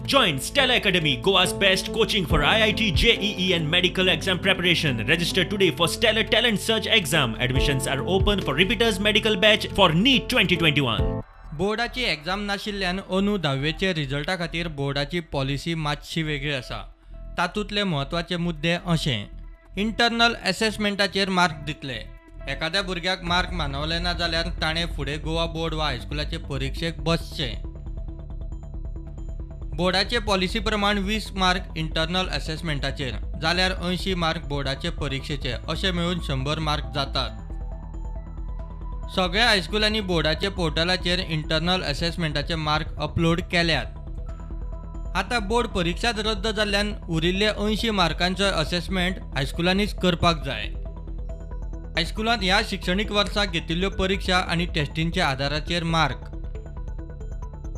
Join Stellar Academy, Goa's best coaching for IIT, JEE and medical exam preparation. Register today for Stellar Talent Search exam. Admissions are open for repeaters medical batch for NEET 2021. बोर्डाची exam नाशिल्ल्यान अंदू धावेचे रिजल्टा खातीर बोर्डाची policy मातशी वेगळी आसा. तातूंतले म्हत्वाचे मुद्दे अशे: इंटरनल एसेसमेंटाचेर मार्क दितले. एखाद्या भुरग्याक मार्क मानवले ना जाल्यार ताणें फुडें गोवा बोर्ड वा हायस्कुलाचे परिक्षेक बसचें. बोर्डाचे पॉलिसी प्रमाण 20 मार्क इंटरनल एसेसमेंटाचेर जाल्यार 80 मार्क बोर्डाचे परिक्षेचे अशे मेळून 100 मार्क जातात. सगळ्या हायस्कुलांनी बोर्डाचे पोर्टलाचेर इंटरनल एसेसमेंटाचे मार्क अपलोड केल्यात. आतां बोर्ड परिक्षाच रद्द जाल्ल्यान उरिल्ले 80 मार्कांचो असेसमेंट हायस्कुलांनीच करपाक जाय. हायस्कुलांत ह्या शिक्षणीक वर्साक घेतिल्ल्यो परिक्षा आनी टेस्टींच्या आदाराचेर मार्क.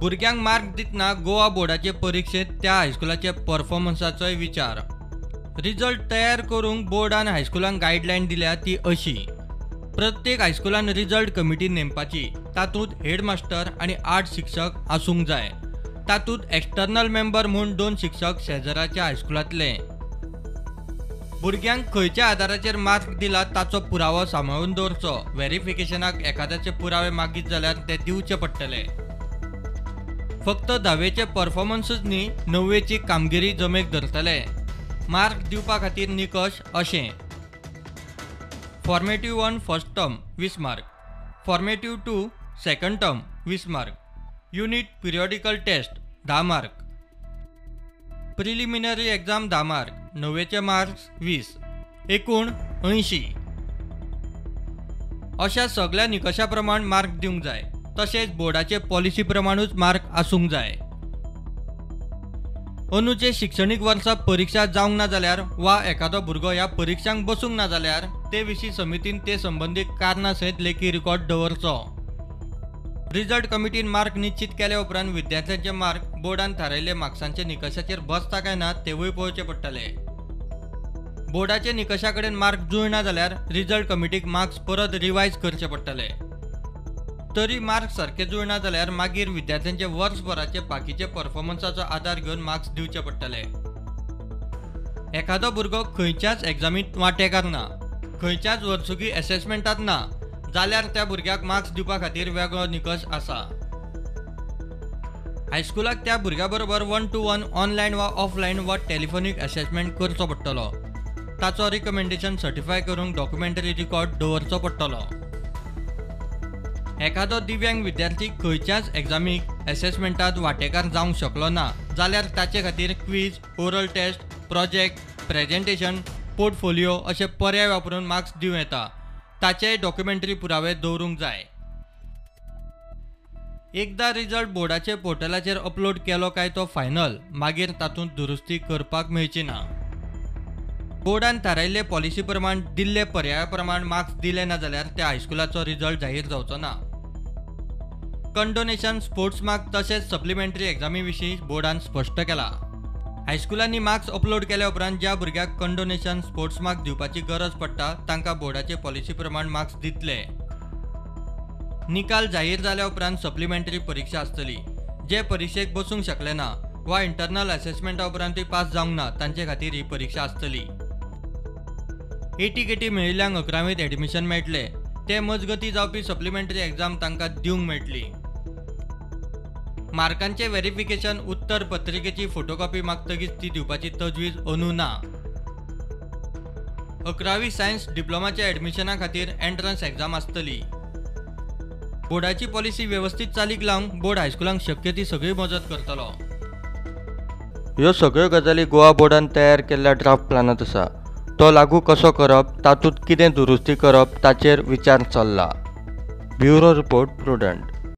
भुरग्यांक मार्क दितना गोवा बोर्डाचे परिक्षेंत त्या हायस्कुलाचे परफॉर्मन्साचोय विचार. रिजल्ट तयार करूंक बोर्डान हायस्कुलांक गायडलायन दिल्या ती अशी: प्रत्येक हायस्कुलान रिजल्ट कमिटी नेमपाची, तातूंत हेडमास्टर आनी 8 शिक्षक आसूंक जाय. तातूंत एक्सटर्नल मेंबर म्हूण 2 शिक्षक शेजराच्या हायस्कुलांतले. भुरग्यांक खंयच्या आदाराचेर मार्क दिला ताचो पुरावो सांबाळून दवरचो. व्हेरिफिकेशनाक एखाद्याचे पुरावे मागीत जाल्यार ते दिवचे पडटले. फक्त धावेचे परफॉर्मन्सूच न्ही, णव्वेची कामगिरी जमेक धरतले. मार्क दिवपा खातीर निकश अशे: formative 1 first term 20 mark, formative 2 second term 20 mark, unit periodical test 10 mark, preliminary exam 10 mark, णव्वेचे marks 20, एकूण 80. अशा सगळ्या निकशा प्रमाण मार्क दिवंक जाय. तशेंच बोर्डाचे पॉलिसी प्रमाणूच मार्क आसूंक जाय. अंदूचे शिक्षणीक वर्सा परिक्षा जावंक ना जाल्यार वा एखादो भुरगो ह्या परिक्षांक बसूंक ना जाल्यार ते विशीं समितीन ते संबंदी कारणां सयत लेखी रिकॉर्ड दवरचो. रिजल्ट कमिटीन मार्क निश्चित केल्या उपरांत विद्यार्थ्यांचे मार्क बोर्डान थारायिल्ले मार्क्सांच्या निकशाचेर बसता काय ना तेवूय पळोवचे पडटले. बोर्डाचे निकशा कडेन मार्क जुळना जाल्यार रिजल्ट कमिटीक मार्क्स परत रिवायज करचे पडटले. तरी मार्क सारके जुळना जाल्यार मागीर विद्यार्थ्यांचे वर्सभराचे बाकीचे परफॉर्मन्साचो आदार घेवन मार्क्स दिवचे पडटले. एखादो भुरगो खंयच्याच एग्जामींत वांटेकार ना, खंयच्याच वर्सुकी एसेसमेंटांत ना जाल्यार त्या भुरग्याक मार्क्स दिवपा खातीर वेगळो निकश आसा. हायस्कुलाक त्या भुरग्या बरोबर 1 to 1 online वा ऑफलायन वा टेलिफोनीक एसेसमेंट करचो पडटलो. ताचो रिकमेंडेशन सर्टिफाय करूंक डॉक्युमेंटरी रिकॉर्ड दवरचो पडटलो. एखादो दिव्यांग विद्यार्थी खंयच्याच एग्जामीक एसेसमेंटांत वांटेकार जावंक शकलो ना जाल्यार ताचे खातीर quiz, oral test, project, presentation, portfolio अशे पर्याय वापरून मार्क्स दिवं येता. ताचेय डॉक्युमेंटरी पुरावे दवरूंक जाय. एकदां रिजल्ट बोर्डाचे पोर्टलाचेर अपलोड केलो काय तो फायनल, मागीर तातूंत दुरुस्ती करपाक मेळची ना. बोर्डान थारायिल्ले पॉलिसी प्रमाण दिल्ले पर्याया प्रमाण मार्क्स दिले ना जाल्यार त्या हायस्कुलाचो रिजल्ट जाहीर जावचो ना. कंडोनेशन, स्पोर्ट्स मार्क तशेंच सप्लिमेंटरी एग्जामी विशीं बोर्डान स्पश्ट केला. हायस्कुलांनी मार्क्स अपलोड केल्या उपरांत ज्या भुरग्याक कंडोनेशन, स्पोर्ट्स मार्क दिवपाची गरज पडटा तांकां बोर्डाचे पॉलिसी प्रमाण मार्क्स दितले. निकाल जाहीर जाल्या उपरांत सप्लिमेंटरी परिक्षा आसतली. जे परिक्षेक बसूंक शकले ना वा इंटरनल एसेसमेंटा उपरांतूय पास जावंक ना तांचे खातीर ही परिक्षा आसतली. 80 KT मेळिल्ल्यांक 11वींत एडमिशन मेळटलें. ते मजगती जावपी सप्लिमेंटरी एग्जाम तांकां दिवंक मेळटली. मार्कांचें व्हेरिफिकेशन उत्तर पत्रिकेची फोटोकॉपी मागतकीच ती दिवपाची तजवीज अंदू ना. 11वी सायन्स डिप्लोमाच्या एडमिशना खातीर एंट्रन्स एग्जाम आसतली. बोर्डाची पॉलिसी वेवस्थीत चालीक लावंक बोर्ड हायस्कुलांक शक्य ती सगळी मजत करतलो. ह्यो सगळ्यो गजाली गोवा बोर्डान तयार केल्ल्या ड्राफ्ट प्लानांत आसा. तो लागू कसो करप, तातूंत कितें दुरुस्ती करप ताचेर विचार चल्ला. Bureau report, Prudent.